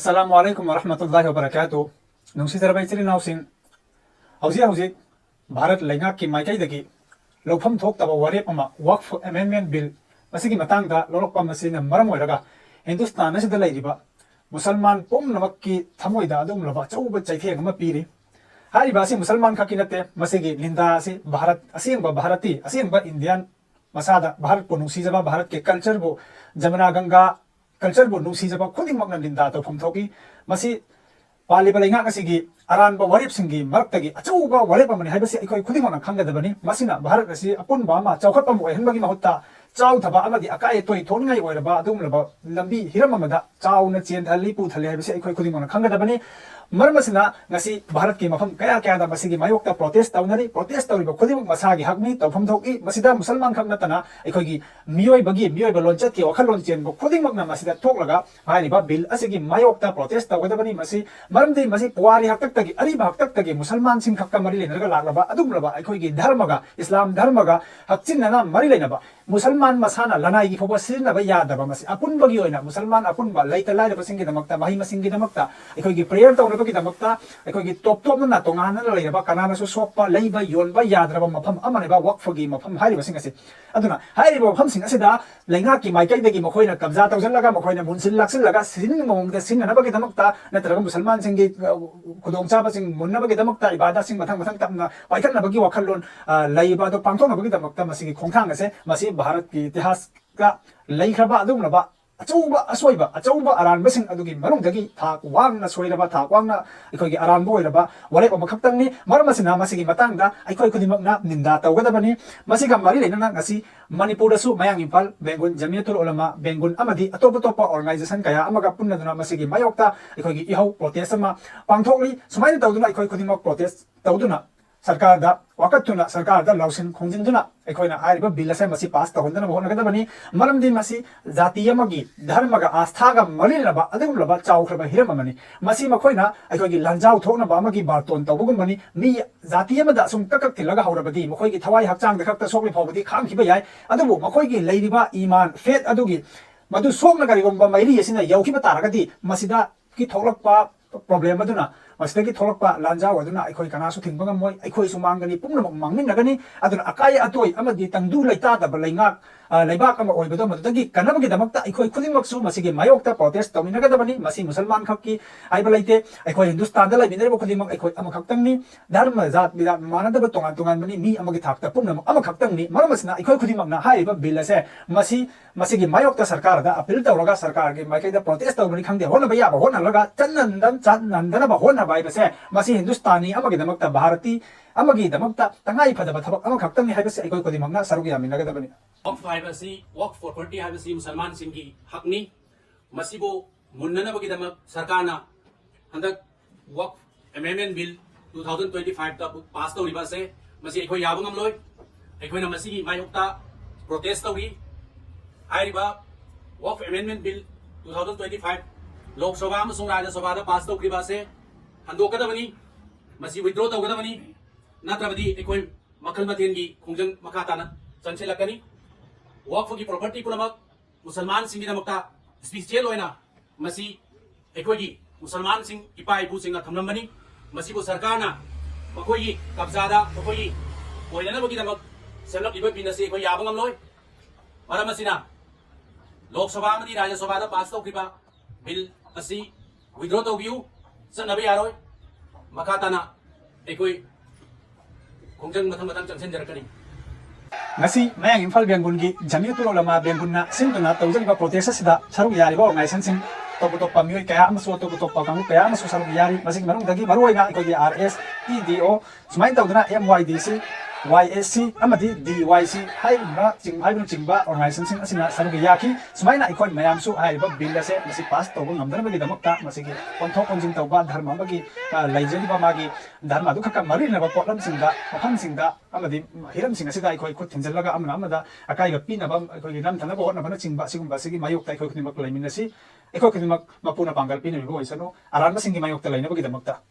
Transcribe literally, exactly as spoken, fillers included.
ꯑꯁꯂꯥꯃꯨ ꯑꯂꯥꯏꯀꯨꯝ ꯋꯔꯍꯃꯇꯨꯜꯂꯥꯍꯤ ꯋꯕꯔꯀꯥꯇꯨ꯫ ꯅꯨꯡꯁꯤꯖꯔꯕ ꯏꯆꯤꯜ ꯏꯅꯥꯎꯁꯤꯡ, ꯍꯧꯖꯤꯛ ꯍꯧꯖꯤꯛ ꯚꯥꯔꯠ ꯂꯩꯉꯥꯛꯀꯤ ꯃꯥꯏꯀꯩꯗꯒꯤ ꯂꯧꯐꯝ ꯊꯣꯛꯇꯕ ꯋꯥꯔꯦꯞ ꯑꯃ, Waqf Amendment Bill, ꯃꯁꯤꯒꯤ ꯃꯇꯥꯡꯗ ꯂꯧꯔꯛꯄ ꯑꯁꯤꯅ ꯃꯔꯝ ꯑꯣꯏꯔꯒ ꯍꯤꯟꯗꯨꯁꯇꯥꯟ ꯑꯁꯤꯗ ꯂꯩꯔꯤꯕ ꯃꯨꯁꯜꯃꯥꯟ ꯄꯨꯝꯅꯃꯛꯀꯤ ꯊꯃꯣꯏꯗ ꯑꯗꯨꯒꯨꯝꯂꯕ ꯑꯆꯧꯕ ꯆꯩꯊꯦꯡ ꯑꯃ ꯄꯤꯔꯤ꯫ ꯍꯥꯏꯔꯤꯕ ꯑꯁꯤ ꯃꯨꯁꯜꯃꯥꯟ ꯈꯛꯀꯤ ꯅꯠꯇꯦ, ꯃꯁꯤꯒꯤ ꯅꯤꯟꯗꯥ ꯑꯁꯤ ꯚꯥꯔꯠ, ꯑꯁꯦꯡꯕ ꯚꯥꯔꯠꯇꯤ, ꯑꯁꯦꯡꯕ ꯏꯟꯗꯤꯌꯥꯟ ꯃꯁꯥꯗ, ꯚꯥꯔꯠꯄꯨ ꯅꯨꯡꯁꯤꯖꯕ, ꯚꯥꯔꯠꯀꯤ culture ꯕꯨ, ꯖꯃꯨꯅꯥ ꯒꯪꯒꯥ culture ꯕꯨ ꯅꯨꯡꯁꯤꯖꯕ ꯈꯨꯗꯤꯡꯃꯛꯅ ꯅꯤꯟꯗꯥ ꯇꯧꯐꯝ ꯊꯣꯛꯏ꯫ ꯃꯁꯤ ꯄꯥꯜꯂꯤꯕ ꯂꯩꯉꯥꯛ ꯑꯁꯤꯒꯤ ꯑꯔꯥꯟꯕ ꯋꯥꯔꯦꯞꯁꯤꯡꯒꯤ ꯃꯔꯛꯇꯒꯤ ꯑꯆꯧꯕ ꯋꯥꯔꯦꯞ ꯑꯃꯅꯤ ꯍꯥꯏꯕꯁꯤ ꯑꯩꯈꯣꯏ ꯈꯨꯗꯤꯡꯃꯛꯅ ꯈꯪꯒꯗꯕꯅꯤ꯫ ꯃꯁꯤꯅ ꯚꯥꯔꯠ ꯑꯁꯤ ꯑꯄꯨꯟꯕ ꯑꯃ, ꯆꯥꯎꯈꯠꯄ ꯑꯃ ꯑꯣꯏꯍꯟꯕꯒꯤ ꯃꯍꯨꯠꯇ ꯆꯥꯎꯊꯕ ꯑꯃꯗꯤ ꯑꯀꯥꯏ ꯑꯇꯣꯏ ꯊꯣꯛꯅꯤꯡꯉꯥꯏ ꯑꯣꯏꯔꯕ ꯑꯗꯨꯒꯨꯝꯂꯕ ꯂꯝꯕꯤ ꯍꯤꯔꯝ ꯑꯃꯗ ꯆꯥꯎꯅ ꯆꯦꯟꯊꯍꯜꯂꯤ, ꯄꯨꯊꯜꯂꯤ ꯍꯥꯏꯕꯁꯤ ꯑꯩꯈꯣꯏ ꯈꯨꯗꯤꯡꯃꯛꯅ ꯈꯪꯒꯗꯕꯅꯤ꯫ ꯃꯔꯝ ꯑꯁꯤꯅ ꯉꯁꯤ ꯚꯥꯔꯠꯀꯤ ꯃꯐꯝ ꯀꯌꯥ ꯀꯌꯥꯗ ꯃꯁꯤꯒꯤ ꯃꯥꯌꯣꯛꯇ protest ꯇꯧꯅꯔꯤ꯫ Protest ꯇꯧꯔꯤꯕ ꯈꯨꯗꯤꯡꯃꯛ ꯃꯁꯥꯒꯤ ꯍꯛꯅꯤ, ꯇꯧꯐꯝ ꯊꯣꯛꯏ꯫ ꯃꯁꯤꯗ ꯃꯨꯁꯜꯃꯥꯟ ꯈꯛ ꯅꯠꯇꯅ ꯑꯩꯈꯣꯏꯒꯤ ꯃꯤꯑꯣꯏꯕꯒꯤ, ꯃꯤꯑꯣꯏꯕ ꯂꯣꯟꯆꯠꯀꯤ ꯋꯥꯈꯜꯂꯣꯟ ꯆꯦꯟꯕ ꯈꯨꯗꯤꯡꯃꯛꯅ ꯃꯁꯤꯗ ꯊꯣꯛꯂꯒ ꯍꯥꯏꯔꯤꯕ bill ꯑꯁꯤꯒꯤ ꯃꯥꯌꯣꯛꯇ protest ꯇꯧꯒꯗꯕꯅꯤ꯫ ꯃꯁꯤ ꯃꯔꯝꯗꯤ ꯃꯁꯤ ꯄꯨꯋꯥꯔꯤ ꯍꯥꯛꯇꯛꯇꯒꯤ, ꯑꯔꯤꯕ ꯍꯥꯛꯇꯛꯇꯒꯤ ꯃꯨꯁꯜꯃꯥꯟꯁꯤꯡ ꯈꯛꯇ ꯃꯔꯤ ꯂꯩꯅꯔꯒ ꯂꯥꯛꯂꯕ ꯑꯗꯨꯒꯨꯝꯂꯕ ꯑꯩꯈꯣꯏꯒꯤ ꯙꯔꯃꯒ, ꯏꯁꯂꯥꯝ ꯙꯔꯃꯒ ꯍꯛꯆꯤꯟꯅꯅ ꯃꯔꯤ ꯂꯩꯅꯕ, ꯃꯨꯁꯜꯃꯥꯟ ꯃꯁꯥꯅ ꯂꯅꯥꯏꯒꯤ ꯐꯥꯎꯕ ꯁꯤꯖꯤꯟꯅꯕ ꯌꯥꯗꯕ, ꯃꯁꯤ ꯑꯄꯨꯟꯕꯒꯤ ꯑꯣꯏꯅ ꯃꯨꯁꯜꯃꯥꯟ ꯑꯄꯨꯟꯕ ꯂꯩꯇ ꯂꯥꯏꯔꯕꯁꯤꯡꯒꯤꯗꯃꯛꯇ, ꯃꯍꯩ ꯃꯁꯤꯡꯒꯤꯗꯃꯛꯇ, ꯑꯩꯈꯣꯏꯒꯤ prayer ꯇꯧꯅꯕꯒꯤꯗꯃꯛꯇ, ꯑꯩꯈꯣꯏꯒꯤ ꯇꯣꯞ ꯇꯣꯞꯅ ꯇꯣꯉꯥꯟꯅ ꯂꯩꯔꯕ, ꯀꯅꯥꯅꯁꯨ ꯁꯣꯛꯄ, ꯂꯩꯕ ꯌꯣꯟꯕ ꯌꯥꯗ꯭ꯔꯕ ꯃꯐꯝ ꯑꯃꯅꯦꯕ ꯋꯛꯐꯒꯤ ꯃꯐꯝ ꯍꯥꯏꯔꯤꯕꯁꯤꯡ ꯑꯁꯤ꯫ ꯑꯗꯨꯅ ꯍꯥꯏꯔꯤꯕ ꯃꯐꯝꯁꯤꯡ ꯑꯁꯤꯗ ꯂꯩꯉꯥꯛꯀꯤ ꯃꯥꯏꯀꯩꯗꯒꯤ ꯃꯈꯣꯏꯅ ꯀꯕꯖꯥ ꯇꯧꯁꯤꯜꯂꯒ, ꯃꯈꯣꯏꯅ ꯃꯨꯟꯁꯤꯟ ꯂꯥꯛꯁꯤꯜꯂꯒ ꯁꯤꯖꯤꯟꯅꯤꯡꯕ ꯃꯑꯣꯡꯗ ꯁꯤꯖꯤꯟꯅꯅꯕꯒꯤꯗꯃꯛꯇ, ꯅꯠꯇ꯭ꯔꯒ ꯃꯨꯁꯜꯃꯥꯟꯁꯤꯡꯒꯤ, ꯑ, ꯈꯨꯗꯣꯡꯆꯥꯕꯁꯤꯡ ꯃꯨꯟꯅꯕꯒꯤꯗꯃꯛꯇ, ꯏꯕꯥꯗꯥꯁꯤꯡ ꯃꯊꯪ ꯃꯊꯪ ꯇꯞꯅ ꯄꯥꯏꯈꯠꯅꯕꯒꯤ ꯋꯥꯈꯜꯂꯣꯟ, ꯑ, ꯂꯩꯕ ꯑꯗꯨ ꯄꯥꯡꯊꯣꯛꯅꯕꯒꯤꯗꯃꯛꯇ ꯃꯁꯤꯒꯤ ꯈꯣꯡꯊꯥꯡ ꯑꯁꯦ, ꯃꯁꯤ ꯚꯥꯔꯠꯀꯤ ꯏꯇꯤꯍꯥꯁꯀ ꯂꯩꯈ꯭ꯔꯕ ꯑꯗꯨꯒꯨꯝꯂꯕ ꯑꯆꯧꯕ ꯑꯁꯣꯏꯕ, ꯑꯆꯧꯕ ꯑꯔꯥꯟꯕꯁꯤꯡ ꯑꯗꯨꯒꯤ ꯃꯅꯨꯡꯗꯒꯤ ꯊꯥꯛ ꯋꯥꯡꯅ ꯁꯣꯏꯔꯕ, ꯊꯥꯛ ꯋꯥꯡꯅ ꯑꯩꯈꯣꯏꯒꯤ ꯑꯔꯥꯟꯕ ꯑꯣꯏꯔꯕ ꯋꯥꯔꯦꯞ ꯑꯃꯈꯛꯇꯪꯅꯤ꯫ ꯃꯔꯝ ꯑꯁꯤꯅ ꯃꯁꯤꯒꯤ ꯃꯇꯥꯡꯗ ꯑꯩꯈꯣꯏ ꯈꯨꯗꯤꯡꯃꯛꯅ ꯅꯤꯟꯗꯥ ꯇꯧꯒꯗꯕꯅꯤ꯫ ꯃꯁꯤꯒ ꯃꯔꯤ ꯂꯩꯅꯅ ꯉꯁꯤ ꯃꯅꯤꯄꯨꯔꯗꯁꯨ ꯃꯌꯥꯡ ꯏꯝꯐꯥꯜ, ꯕꯦꯡꯒꯨꯟ, ꯖꯃꯤꯌꯥꯇꯨꯜ ꯎꯂꯃꯥ ꯕꯦꯡꯒꯨꯟ ꯑꯃꯗꯤ ꯑꯇꯣꯞ ꯑꯇꯣꯞꯄ organization ꯀꯌꯥ ꯑꯃꯒ ꯄꯨꯟꯅꯗꯨꯅ ꯃꯁꯤꯒꯤ ꯃꯥꯌꯣꯛꯇ ꯑꯩꯈꯣꯏꯒꯤ ꯏꯍꯧ protest ꯑꯃ ꯄꯥꯡꯊꯣꯛꯂꯤ꯫ ꯁꯨꯃꯥꯏꯅ ꯇꯧꯗꯨꯅ ꯑꯩꯈꯣꯏ ꯈꯨꯗꯤꯡꯃꯛ protest ꯇꯧꯗꯨꯅ ꯁꯔꯀꯥꯔꯗ ꯋꯥꯀꯠꯇꯨꯅ, ꯁꯔꯀꯥꯔꯗ ꯂꯧꯁꯤꯟ ꯈꯣꯝꯖꯤꯟꯗꯨꯅ ꯑꯩꯈꯣꯏꯅ ꯍꯥꯏꯔꯤꯕ bill ꯑꯁꯦ ꯃꯁꯤ pass ꯇꯧꯍꯟꯗꯅꯕ ꯍꯣꯠꯅꯒꯗꯕꯅꯤ꯫ ꯃꯔꯝꯗꯤ ꯃꯁꯤ ꯖꯥꯇꯤ ꯑꯃꯒꯤ ꯙꯔꯃꯒ ꯑꯥꯁꯊꯥꯒ ꯃꯔꯤ ꯂꯩꯅꯕ ꯑꯗꯨꯒꯨꯝꯂꯕ ꯆꯥꯎꯈ꯭ꯔꯕ ꯍꯤꯔꯝ ꯑꯃꯅꯤ꯫ ꯃꯁꯤ ꯃꯈꯣꯏꯅ ꯑꯩꯈꯣꯏꯒꯤ ꯂꯥꯟꯖꯥꯎ ꯊꯣꯛꯅꯕ ꯑꯃꯒꯤ ꯕꯥꯔꯇꯣꯟ ꯇꯧꯕꯒꯨꯝꯕꯅꯤ꯫ ꯃꯤ ꯖꯥꯇꯤ ꯑꯃꯗ ꯑꯁꯨꯝ ꯀꯛ ꯀꯛ ꯊꯤꯜꯂꯒ ꯍꯧꯔꯕꯗꯤ ꯃꯈꯣꯏꯒꯤ ꯊꯋꯥꯏ ꯍꯛꯆꯥꯡꯗ ꯈꯛꯇ ꯁꯣꯛꯂꯤ ꯐꯥꯎꯕꯗꯤ ꯈꯥꯡꯈꯤꯕ ꯌꯥꯏ, ꯑꯗꯨꯕꯨ ꯃꯈꯣꯏꯒꯤ ꯂꯩꯔꯤꯕ ꯏꯃꯥꯟ, faith ꯑꯗꯨꯒꯤ ꯃꯗꯨ ꯁꯣꯛꯅ ꯀꯔꯤꯒꯨꯝꯕ ꯃꯩꯔꯤ ꯑꯁꯤꯅ ꯌꯧꯈꯤꯕ ꯇꯥꯔꯒꯗꯤ ꯃꯁꯤꯗ ꯀꯤ ꯊꯣꯛꯂꯛꯄ problem ꯑꯗꯨꯅ, ꯃꯁꯤꯗꯒꯤ ꯊꯣꯛꯂꯛꯄ ꯂꯥꯟꯖꯥꯎ ꯑꯗꯨꯅ ꯑꯩꯈꯣꯏ ꯀꯅꯥꯁꯨ ꯊꯤꯡꯕ ꯉꯝꯃꯣꯏ꯫ ꯑꯩꯈꯣꯏꯁꯨ ꯃꯥꯡꯒꯅꯤ, ꯄꯨꯝꯅꯃꯛ ꯃꯥꯡꯃꯤꯟꯅꯒꯅꯤ꯫ ꯑꯗꯨꯅ ꯑꯀꯥꯏ ꯑꯇꯣꯏ ꯑꯃꯗꯤ ꯇꯪꯗꯨ ꯂꯩꯇꯥꯗꯕ ꯂꯩꯉꯥꯛ, ꯑ, ꯂꯩꯕꯥꯛ ꯑꯃ ꯑꯣꯏꯕꯗꯣ ꯃꯗꯨꯗꯒꯤ ꯀꯟꯅꯕꯒꯤꯗꯃꯛꯇ ꯑꯩꯈꯣꯏ ꯈꯨꯗꯤꯡꯃꯛꯁꯨ ꯃꯁꯤꯒꯤ ꯃꯥꯌꯣꯛꯇ protest ꯇꯧꯃꯤꯟꯅꯒꯗꯕꯅꯤ꯫ ꯃꯁꯤ ꯃꯨꯁꯜꯃꯥꯟ ꯈꯛꯀꯤ ꯍꯥꯏꯕ ꯂꯩꯇꯦ꯫ ꯑꯩꯈꯣꯏ ꯍꯤꯟꯗꯨꯁꯇꯥꯟꯗ ꯂꯩꯃꯤꯟꯅꯔꯤꯕ ꯈꯨꯗꯤꯡꯃꯛ ꯑꯩꯈꯣꯏ ꯑꯃꯈꯛꯇꯪꯅꯤ꯫ ꯙꯔꯃ, ꯖꯥꯠ, ꯕꯤꯖꯥꯠ ꯃꯥꯟꯅꯗꯕ, ꯇꯣꯉꯥꯟ ꯇꯣꯉꯥꯟꯕꯅꯤ꯫ ꯃꯤ ꯑꯃꯒꯤ ꯊꯥꯛꯇ ꯄꯨꯝꯅꯃꯛ ꯑꯃꯈꯛꯇꯪꯅꯤ꯫ ꯃꯔꯝ ꯑꯁꯤꯅ ꯑꯩꯈꯣꯏ ꯈꯨꯗꯤꯡꯃꯛꯅ ꯍꯥꯏꯔꯤꯕ bill ꯑꯁꯦ ꯃꯁꯤ, ꯃꯁꯤꯒꯤ ꯃꯥꯌꯣꯛꯇ ꯁꯔꯀꯥꯔꯗ appeal ꯇꯧꯔꯒ ꯁꯔꯀꯥꯔꯒꯤ ꯃꯥꯏꯀꯩꯗ protest ꯇꯧꯕꯅꯤ ꯈꯪꯗꯦ, ꯍꯣꯠꯅꯕ ꯌꯥꯕ ꯍꯣꯠꯅꯍꯜꯂꯒ ꯆꯠꯅꯟꯗ-, ꯆꯠꯅꯍꯟꯗꯅꯕ ꯍꯣꯠꯅꯕ ꯍꯥꯏꯕꯁꯦ ꯃꯁꯤ ꯍꯤꯟꯗꯨꯁꯇꯥꯅꯤ ꯑꯃꯒꯤꯗꯃꯛꯇ, ꯚꯥꯔꯇꯤ ꯑꯃꯒꯤꯗꯃꯛꯇ ꯇꯉꯥꯏ ꯐꯗꯕ ꯊꯕꯛ ꯑꯃꯈꯛꯇꯪꯅꯤ ꯍꯥꯏꯕꯁꯤ ꯑꯩꯈꯣꯏ ꯈꯨꯗꯤꯡꯃꯛꯅ ꯁꯔꯨꯛ ꯌꯥꯃꯤꯟꯅꯒꯗꯕꯅꯤ꯫ Waqf ꯍꯥꯏꯕꯁꯤ, Waqf property ꯍꯥꯏꯕꯁꯤ ꯃꯨꯁꯜꯃꯥꯟꯁꯤꯡꯒꯤ ꯍꯛꯅꯤ꯫ ꯃꯁꯤꯕꯨ ꯃꯨꯟꯅꯅꯕꯒꯤꯗꯃꯛ ꯁꯔꯀꯥꯔꯅ ꯍꯟꯗꯛ Waqf Amendment Bill two thousand twenty five ꯇ pass ꯇꯧꯔꯤꯕ ꯑꯁꯦ, ꯃꯁꯤ ꯑꯩꯈꯣꯏ ꯌꯥꯕ ꯉꯝꯂꯣꯏ꯫ ꯑꯩꯈꯣꯏꯅ ꯃꯁꯤꯒꯤ ꯃꯥꯌꯣꯛꯇ protest ꯇꯧꯔꯤ꯫ ꯍꯥꯏꯔꯤꯕ Waqf Amendment Bill two thousand twenty five Lok Sabha ꯑꯃꯁꯨꯡ ꯔꯥꯖ꯭ꯌ ꯁꯚꯥꯗ pass ꯇꯧꯈꯤꯕ ꯑꯁꯦ ꯍꯟꯗꯣꯛꯀꯗꯕꯅꯤ꯫ ꯃꯁꯤ withdraw ꯇꯧꯒꯗꯕꯅꯤ꯫ ꯅꯠꯇ꯭ꯔꯕꯗꯤ ꯑꯩꯈꯣꯏ ꯃꯈꯜ ꯃꯊꯦꯜꯒꯤ ꯈꯣꯡꯖꯪ ꯃꯈꯥ ꯇꯥꯅ ꯆꯪꯁꯤꯜꯂꯛꯀꯅꯤ꯫ Waqf ꯀꯤ property ꯄꯨꯝꯅꯃꯛ ꯃꯨꯁꯜꯃꯥꯟꯁꯤꯡꯒꯤꯗꯃꯛꯇ special ꯑꯣꯏꯅ ꯃꯁꯤ ꯑꯩꯈꯣꯏꯒꯤ ꯃꯨꯁꯜꯃꯥꯟꯁꯤꯡ ꯏꯄꯥ ꯏꯄꯨꯁꯤꯡꯅ ꯊꯝꯂꯝꯕꯅꯤ꯫ ꯃꯁꯤꯕꯨ ꯁꯔꯀꯥꯔꯅ ꯃꯈꯣꯏꯒꯤ ꯀꯕꯖꯥꯗ ꯃꯈꯣꯏꯒꯤ ꯑꯣꯏꯅꯅꯕꯒꯤꯗꯃꯛ ꯁꯦꯝꯂꯛꯂꯤꯕ bill ꯑꯁꯤ ꯑꯩꯈꯣꯏ ꯌꯥꯕ ꯉꯝꯂꯣꯏ꯫ ꯃꯔꯝ ꯑꯁꯤꯅ ꯂꯣꯛ ꯁꯚꯥ ꯑꯃꯗꯤ ꯔꯥꯖ꯭ꯌ ꯁꯚꯥꯗ pass ꯇꯧꯈꯤꯕ bill ꯑꯁꯤ withdraw ꯇꯧꯕꯤꯌꯨ, ꯆꯠꯅꯕ ꯌꯥꯔꯣꯏ꯫ ꯃꯈꯥ ꯇꯥꯅ ꯑꯩꯈꯣꯏ ꯈꯣꯡꯖꯪ ꯃꯊꯪ ꯃꯊꯪ ꯆꯪꯁꯤꯟꯖꯔꯛꯀꯅꯤ꯫ ꯉꯁꯤ ꯃꯌꯥꯡ ꯏꯝꯐꯥꯜ ꯕꯦꯡꯒꯨꯜꯒꯤ ꯖꯃꯤꯌꯇꯨꯜ ꯎꯂꯃꯥ ꯕꯦꯡꯒꯨꯜꯅ ꯁꯤꯟꯗꯨꯅ ꯇꯧꯖꯔꯤꯕ protest ꯑꯁꯤꯗ ꯁꯔꯨꯛ ꯌꯥꯔꯤꯕ organization ꯁꯤꯡ, ꯑꯇꯣꯞ ꯑꯇꯣꯞꯄ ꯃꯤꯑꯣꯏ ꯀꯌꯥ ꯑꯃꯁꯨ ꯑꯇꯣꯞ ꯑꯇꯣꯞꯄ ꯀꯥꯡꯂꯨꯞ ꯀꯌꯥ ꯑꯃꯁꯨ ꯁꯔꯨꯛ ꯌꯥꯔꯤ꯫ ꯃꯁꯤꯒꯤ ꯃꯅꯨꯡꯗꯒꯤ ꯃꯔꯨꯑꯣꯏꯅ ꯑꯩꯈꯣꯏꯒꯤ R S, T D O, ꯁꯨꯃꯥꯏꯅ ꯇꯧꯗꯅ M Y D C, Y A C ꯑꯃꯗꯤ D Y C ꯍꯥꯏꯔꯤꯕ ꯆꯤꯡ-, ꯍꯥꯏꯕꯅꯆꯤꯡꯕ organization ꯁꯤꯡ ꯑꯁꯤꯅ ꯁꯔꯨꯛ ꯌꯥꯈꯤ꯫ ꯁꯨꯃꯥꯏꯅ ꯑꯩꯈꯣꯏ ꯃꯌꯥꯝꯁꯨ ꯍꯥꯏꯔꯤꯕ bill ꯑꯁꯦ ꯃꯁꯤ pass ꯇꯧꯕ ꯉꯝꯗꯅꯕꯒꯤꯗꯃꯛꯇ ꯃꯁꯤꯒꯤ ꯑꯣꯟꯊꯣꯛ ꯑꯣꯟꯁꯤꯟ ꯇꯧꯕ, ꯙꯔꯃ ꯑꯃꯒꯤ, ꯑ, ꯂꯩꯖꯔꯤꯕ ꯃꯥꯒꯤ ꯙꯔꯃ ꯑꯗꯨ ꯈꯛꯇ ꯃꯔꯤ ꯂꯩꯅꯕ ꯄꯣꯠꯂꯝꯁꯤꯡꯗ, ꯃꯐꯝꯁꯤꯡꯗ ꯑꯃꯗꯤ ꯍꯤꯔꯝꯁꯤꯡ ꯑꯁꯤꯗ ꯑꯩꯈꯣꯏ ꯈꯨꯠ ꯊꯤꯟꯖꯤꯜꯂꯒ ꯑꯃꯅ ꯑꯃꯗ ꯑꯀꯥꯏꯕ ꯄꯤꯅꯕ, ꯑꯩꯈꯣꯏꯒꯤ ꯅꯝꯊꯅꯕ ꯍꯣꯠꯅꯕꯅꯆꯤꯡꯕ ꯑꯁꯤꯒꯨꯝꯕ ꯑꯁꯤꯒꯤ ꯃꯥꯌꯣꯛꯇ ꯑꯩꯈꯣꯏ ꯈꯨꯗꯤꯡꯃꯛ ꯂꯩꯃꯤꯟꯅꯁꯤ꯫ ꯑꯩꯈꯣꯏ ꯈꯨꯗꯤꯡꯃꯛ ꯃꯄꯨꯅ ꯄꯥꯡꯒꯜ ꯄꯤꯅꯕꯤꯕ ꯑꯣꯏꯁꯅꯨ꯫ ꯑꯔꯥꯟꯕꯁꯤꯡꯒꯤ ꯃꯥꯌꯣꯛꯇ ꯂꯩꯅꯕꯒꯤꯗꯃꯛꯇ꯫